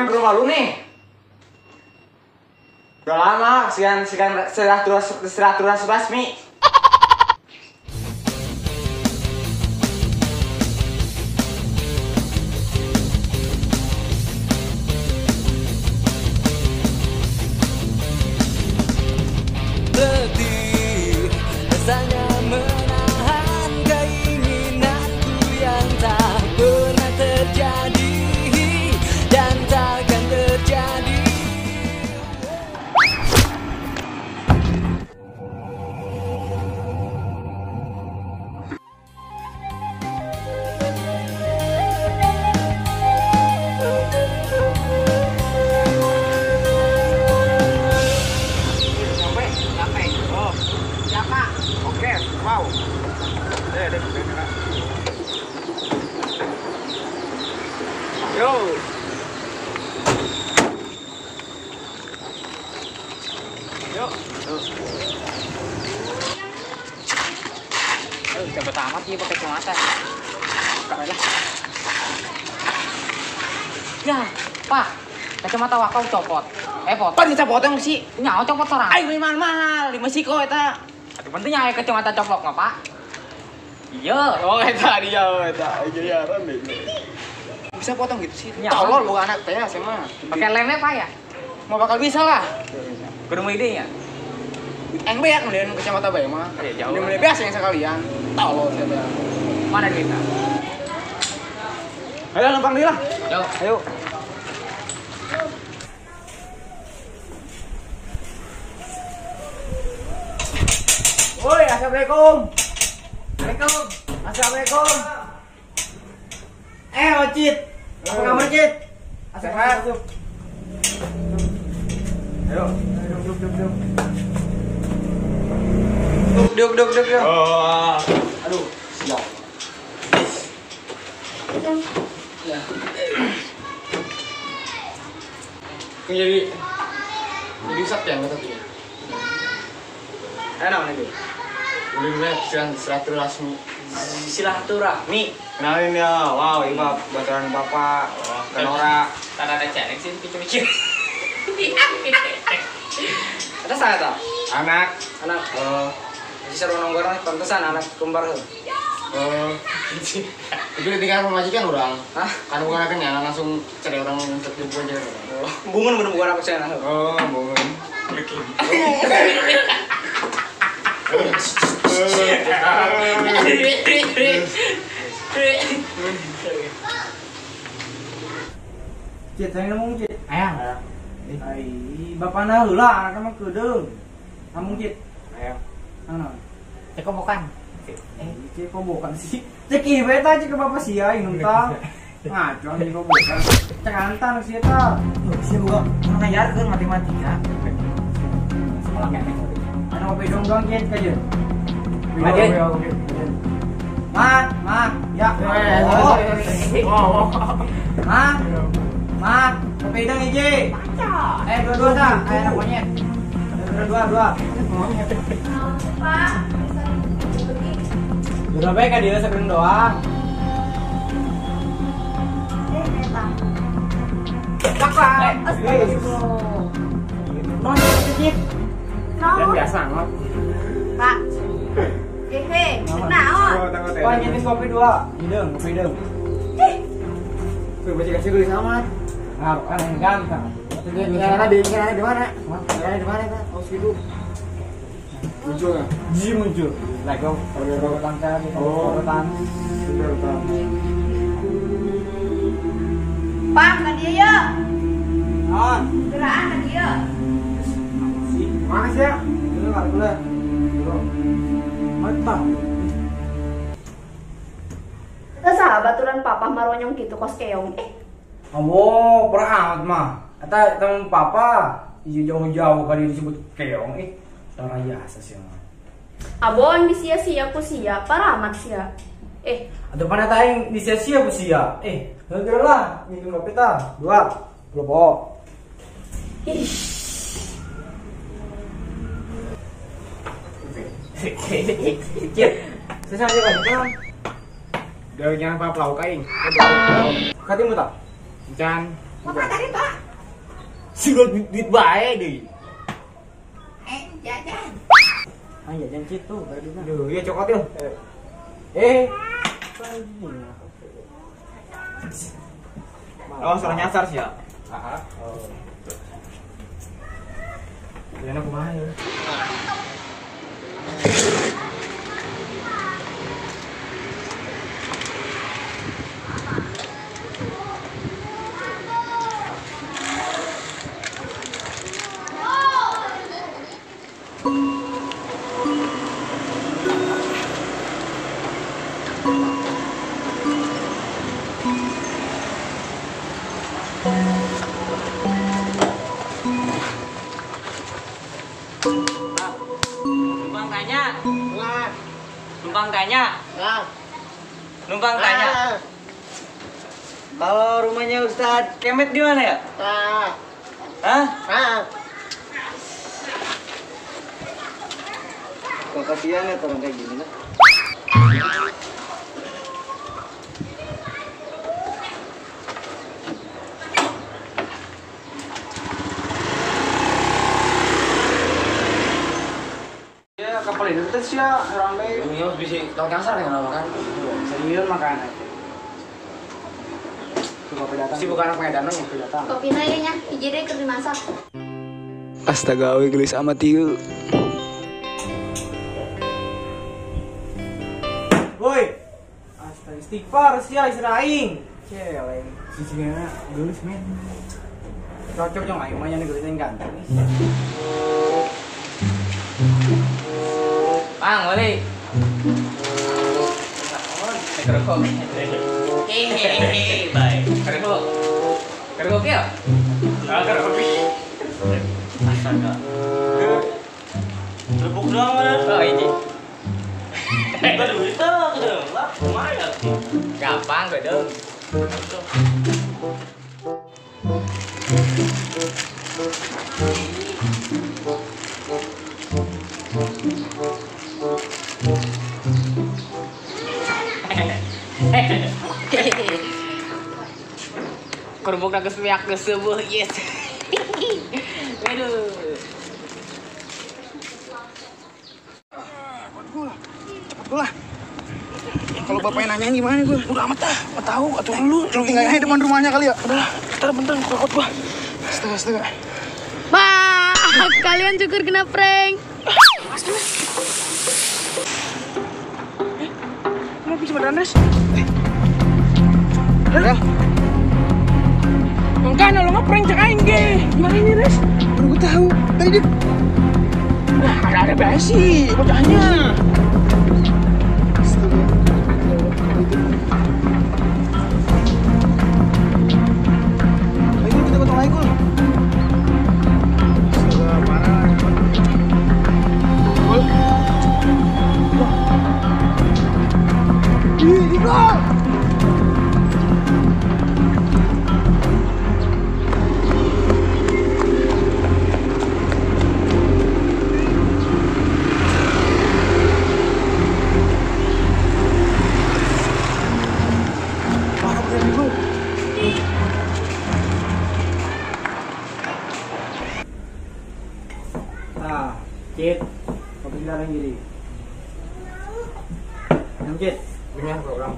Gue pengen ke rumah lu nih. Udah lama, sekian silaturahmi. Letih rasanya menahan keinginanku yang tak pernah terjadi dan takkan terjadi. Oke, wow. Yo. Yo. Aduh, cepet amat nih pakai kacamata. Buka lah. Ya, Pak. Kacamata wakau copot. Pot. Pan bisa potong sih. Nyawa copot sorang. Ayo mahal, 5 siko eta. Pentingnya aya kacamata coplok mah, Pak. Iya. Oh, eta dia, eta. Iya, rame. Bisa potong gitu sih. Tolol bukan anak teh saya mah. Pakai lemnya, Pak ya? Mau bakal bisa lah. Kudu meuli deui nya. Eng beak meureun kacamata bae mah. Ini meuli biasa yang sekalian. Tolol saya teh. Mana duitnya? Ayo numpang deui lah. Yo. Ayo. Woi, assalamualaikum. Assalamualaikum. Assalamualaikum. Ocit. Apa kabar, Cit? Sehat. Ayo, duduk, duduk, duduk. Duduk, duduk, duduk. Oh. Aduh, siap. Ya. Kan jadi sak ya enggak satunya. Enak nih. Boleh silaturahmi. Silaturahmi. Kenalin ya. Wow, ini baturan bapak, Kenora. Tanda ada celeng sih pikir-pikir. Ada saya tak? Anak. Anak. Masih seru nongkrong pantesan anak kembar. Oh. Itu ditinggal pemajikan orang. Hah? Kan bukan anaknya langsung cari orang untuk jemput aja. Oh, bungun bener bukan aku saya. Oh, bungun. Cit, saya ngomong Cit. Ayang. Ai, bapana heula anak mah keudeung. Ngomong Cit. Ayang. Naon? Cek kobokan. Cek kobokan sih. Cek ieu bae tah cek ke bapak sia inum tah. Ngaco anjing kobokan. Cek antan sia tah. Sia boga ngajarkeun matematika. Sekolah kene. Anu kopi dong dong Cit kajeun. Oke. Ma, ma, ya. Oh. Ma. Ma, kopi dong hiji. Dua-dua tah. Ayo monyet. Dua-dua. Pak. Dua bae ka dieu sakeun doang. Eta. Kakak. Non, Cit. Naon? Biasa ngot. Pak. Hehe, naon? Pak nyetin kopi dua. Hideung, kopi hideung. Tuh baca kasih gue sama. Ngaruh kan yang ganteng. Ngarana di mana? Ngarana di mana ta? Oh, situ. Muncul enggak? Ji muncul. Like go. Oh, rotan. Pak, ka dieu ye. Naon? Geraan ka dieu. Mana sih ya? Dulu kali Mata. Eta sahabaturan papa maronyong gitu kos keong. Oh, pernah amat mah. Eta temen papa jauh-jauh kali disebut keong. Tara jasa sih mah. Abo yang disia-sia ku sia, parah amat sia. Atau pada taing disia-sia ku sia. Geura lah, minum kopi tah. Dua, kelompok. Ih. Cit, saya aja kan. Dari jangan pap lauk aing. Katimu tak? Can. Bapak tadi, Pak. Sudah duit bae deui. Jajan. Ah, jajan situ, baru. Duh, iya cokot yeuh. Eh. Oh, salah nyasar sih ya. Heeh. Oh. Jangan aku main. Numpang tanya. Numpang tanya. Numpang tanya. Kalau rumahnya Ustadz Kemet di mana ya? Hah? Kok kasihan ya orang kayak gini lah. Ya kapal ini tuh sih ya orang baik. Iya bisa tahu nyasar ya kalau makan. Serius makan aja. Coba datang. Si bukan anak Medan ya datang. Kopi na nya, hiji deui keur dimasak. Astaga, we gelis amat ieu. Woi. Astaga, istighfar sia istri aing. Celeng. Sisinya gelis men. Cocok dong aing mah nya gelis yang ganteng. Bang, boleh. Kerupuk. Hehehe, baik. Kerupuk. Kerupuk ya? Ah, kerupuk. Astaga. Kerupuk doang mana? Oh, ini. Baru itu lah, lumayan. Gampang gue dong. Kerupuk nak kesepiak kesebuh, yes. Aduh. Cepet gue lah. Kalau bapaknya nanyain gimana gue? Udah amat dah, nggak tahu. Atau lu tinggal aja depan rumahnya kali ya. Udah lah, bentar, takut gue. Astaga, astaga. Wah, kalian cukur kena prank. Kamu bisa beneran, Res? Rel? Makanya lo ngeprank cek aing ge. Gimana ini, Res? Baru gue tahu. Tadi dia... Nah, ada basi bocahnya. Astaga. Ayo kita potong lagi, Gul. Astaga, parah. Gul. Ih, di gol. Parah bener di gol. Nah, Cit, kopi larang jadi. Yang Cit, Punya program.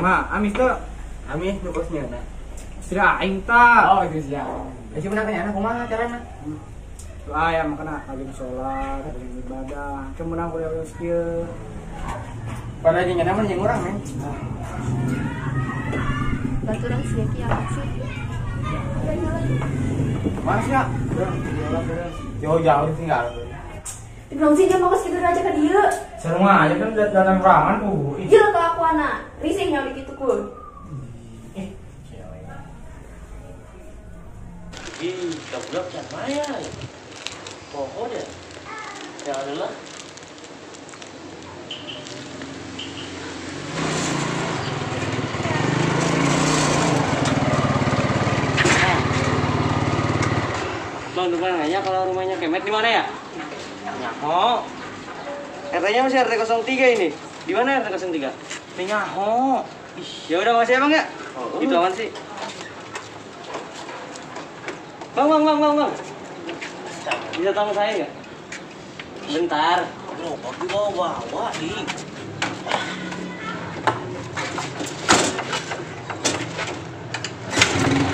Ma, amis tuh. Amis nu kosnya na. Istri aing ta. Oh, itu sih ya. Eh, sih menang kayaknya kumaha carana? Doa ya makana rajin sholat, rajin ibadah. Kemenang kuliah skill. Pada jeung mah jeung urang men. Baturan si Eki apa sih? Mana sih ya? Jauh-jauh ditinggal. Kenapa sih dia mau tidur aja ke dia? Seru aja kan datang ruangan tuh. Iya kelakuan anak, risih nyali gitu kul. Ih, goblok siapa ya? Pokoknya, ya adalah. Bang, numpang nanya kalau rumahnya Kemet di mana ya? Nyaho. RT-nya masih RT 03 ini. Di mana RT 03? Nyaho. Ya udah makasih ya Bang ya. Oh. Itu aman sih. Bang, bang, bang, bang, bang. Bisa tolong saya nggak? Bentar. Gerobak dibawa-bawa, ih.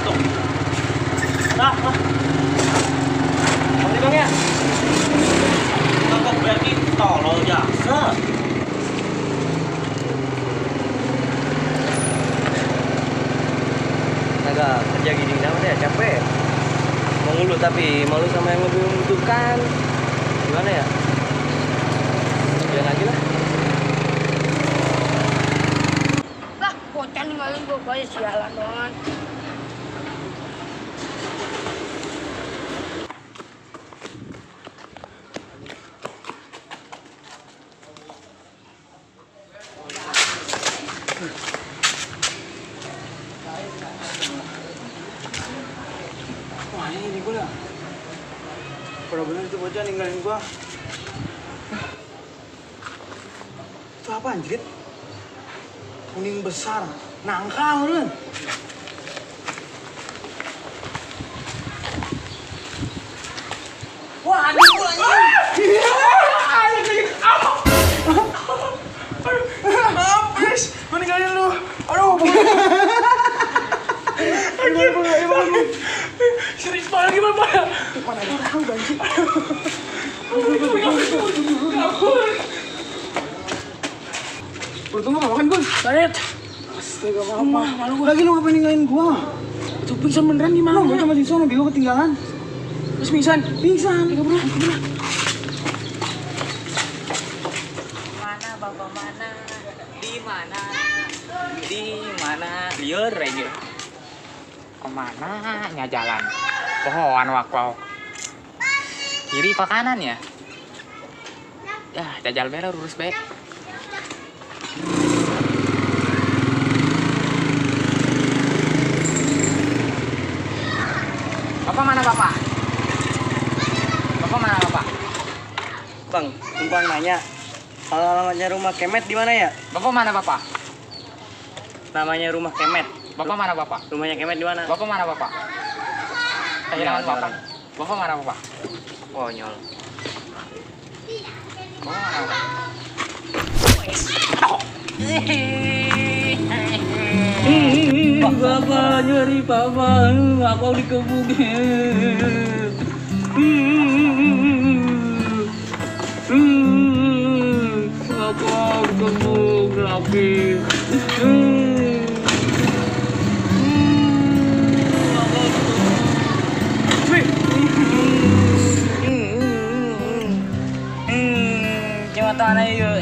Tuh. Nah, nah. Makasih Bang ya. Kok berarti tolol jasa. Naga, kerja gini kenapa ya? Capek. Mau ngeluh tapi malu sama yang lebih membutuhkan. Gimana ya? Jalan lagi lah. Lah, bocah ninggalin gua bae sialan banget. Wah, ini gue lah. Pada bener itu bocah ninggalin gua. Itu apa anjrit? Kuning besar, nangka meren. Wah, aduh gua anjing. Mampus, gua ninggalin lu. Aduh. Aduh, serius banget gimana? Mana ada tahu banci. Beruntung lu gak makan, Gun. Sakit. Astaga, maaf, malu gua. Lagi lu ngapain ninggalin gua? Itu pingsan beneran gimana? Lu gua sama si sono, bego ketinggalan. Terus pingsan? Pingsan. Kabur lah, kabur lah. Mana bapak mana? Di mana? Di mana? Liur aja. Kemana nya jalan? Pohon wakau. Kiri apa kanan ya? Ya, jajal bela lurus baik. Bapak mana bapak? Bapak mana bapak? Bang, numpang nanya. Kalau alamatnya rumah Kemet di mana ya? Bapak mana bapak? Namanya rumah Kemet. Bapak mana bapak? Rumahnya Kemet di mana? Bapak mana bapak? Kehilangan bapak. Bapak mana bapak? Konyol. Bapak mana bapak? Bapak nyari bapak, aku dikebuk. Aku dikebuk lagi. Cuma yuk.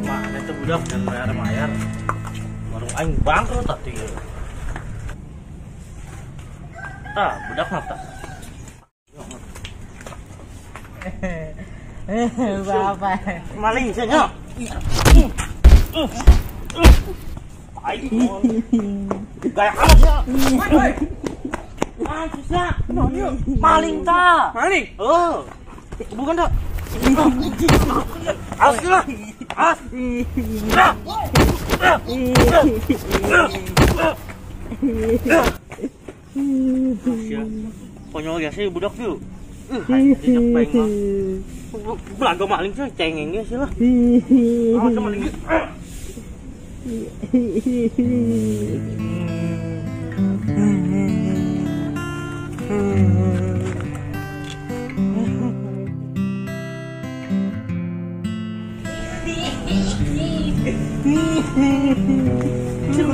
Mana itu budak dan bayar-bayar. Warung aing bangkrut tadi. Tah, budak mah tah. Bapak. Maling sih nya. Gaya amat ya. Ah, maling ta. Maling? Oh. Bukan tak? Awas lah. Awas. Konyol ya sih budak tuh. Tidak baik mah. Belaga maling sih cengengnya sih lah. Awas maling.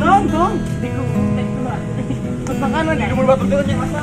Nonton. Makanan di rumah bapak kerja masa.